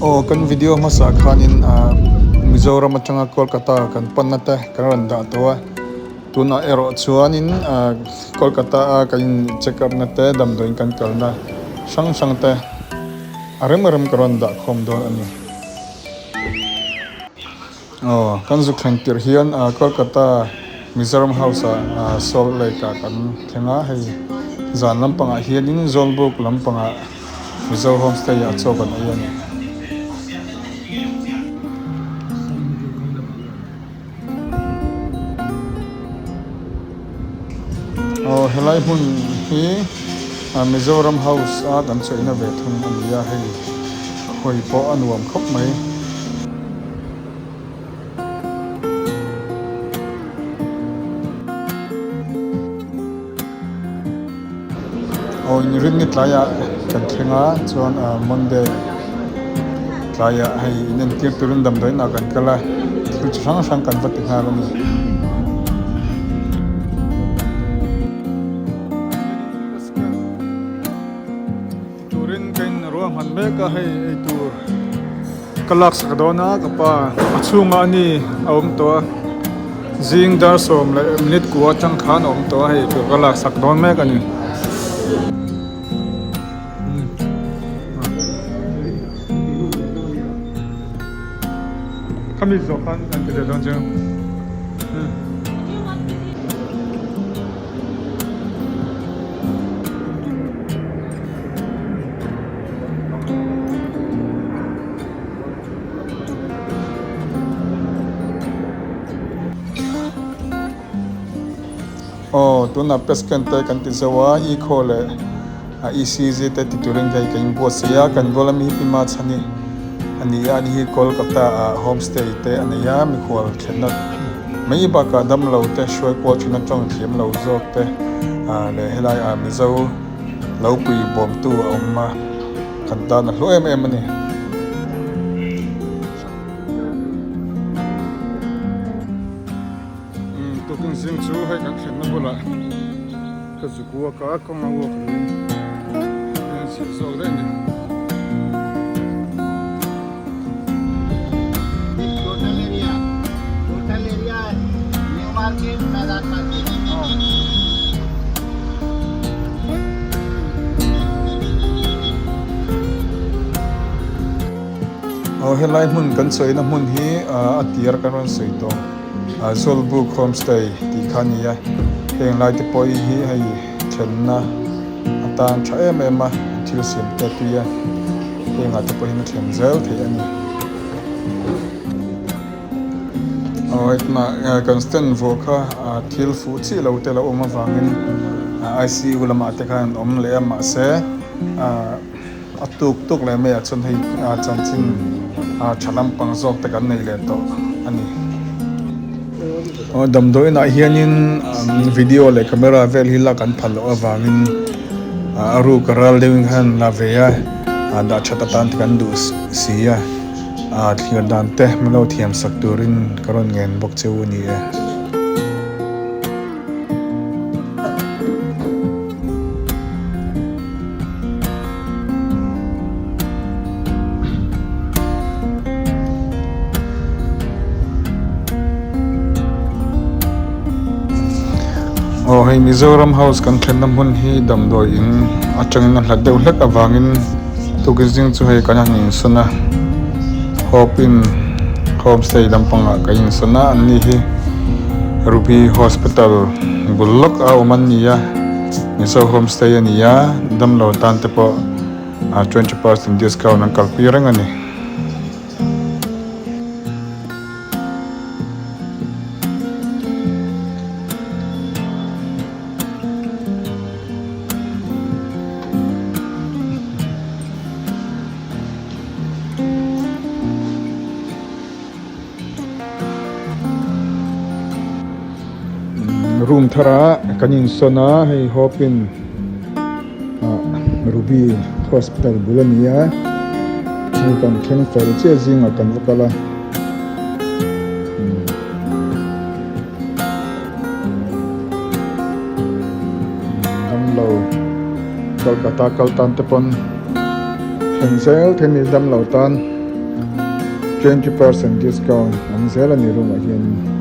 Aw kan video hmasa khanin ah Mizoram atanga Kolkata kan panna te kan rawn dah tawh a tunah erawh chuanin ah Kolkata a kan in check up na te damdawiin kan kalna hrang hrang te a rem rem ka rawn dah khawm dawn a ni. Aw kan zuk thleng tirh hian ah Kolkata Mizoram House ah ah Salt Lake ah kan thleng a hei zan lampangah hianin Zawlbuk lampangah Mizo Homestay ah chaw kan ei a ni. Aw helai hmun hi ah Mizoram House a kan chawihna ve thung a ni a hei hawi pawh a nuam khawp mai. Aw inrinni tlaiah kan thleng a chuan ah Monday tlaiah hei in entir turin damdawiin ah kan kal a thil chi hrang hrang kan va ti nghal a ni. Turin ka in ruahman mek a hei eitur ka laksak dawn a ka pa a chhungah a ni a awm tawh a zing dar sawm leh minute kua atang khan a awm tawh a hei eitur ka laksak dawn mek a ni. Khami zawh khan kan ti leh dawn chiang. Aw tunah pesken te kan ti zo a eco leh a ecg te ti turin hei kan inbuatsaih a kan bula mi hi pi machhani a ni a ani hi Kolkata ah homestay te a nei a mikhual thlenna mai bakah damlo te hruai kual thin atang thiam lo zawk te ah leh helai ah mizo lo pui bawmtu a awm a kan tan a hlu em em a ni. Umm tukin zing chu hei kan thlenna bulah ka zuk uak a kawng a uak lui a inchhir zawk daih a ni. Total area total area new market Azad market. Aw helai hmun kan sawina hmun hi a tir kan rawn sawi tawh. Zawlbuk Homestay tih kha a ni a, heng lai te pawh hi hei thlenna atan tha em em a, thil siam te a tui a, hengah te pawh hian a thlen zel theih a ni. Aw hei tunah kan stand vuah kha thil fuh chiah lo te a lo awm avangin I_C_U lamah te khan an awm leh a mahse ah. A tuk tuk leh maiah chuan hei chanchin tha lampang zawk te kan nei leh tawh a ni. Aw damdawiinah hianin video leh camera vel hi lak an phal loh avangin a ruk a ral deuhin khan la ve a, dah that atan te kan duh si a, thlir dan te min lo thiam sak turin ka rawn ngen bawk che u a ni e. Aw hei Mizoram house kan thlenna hmun hi damdawi in atangin a hlat deuh hlek avangin tukin zing chu hei kan han insawn a hope in homestay lampangah kan insawn a an ni hi Ruby hospital bul lawk a awm an ni a. Mizo homestay a ni a, damlo tan te pawh 20% discount an kalpui reng a ni. Room thar ah kan insawn a hei hope in ah Ruby hospital bul a ni a hei kan thleng fel chiah zingah kan va kal a damlo Kolkata kal tan te pawn thlen zel thei a ni damlo tan. 20% discount awm zel a ni room ah hianin.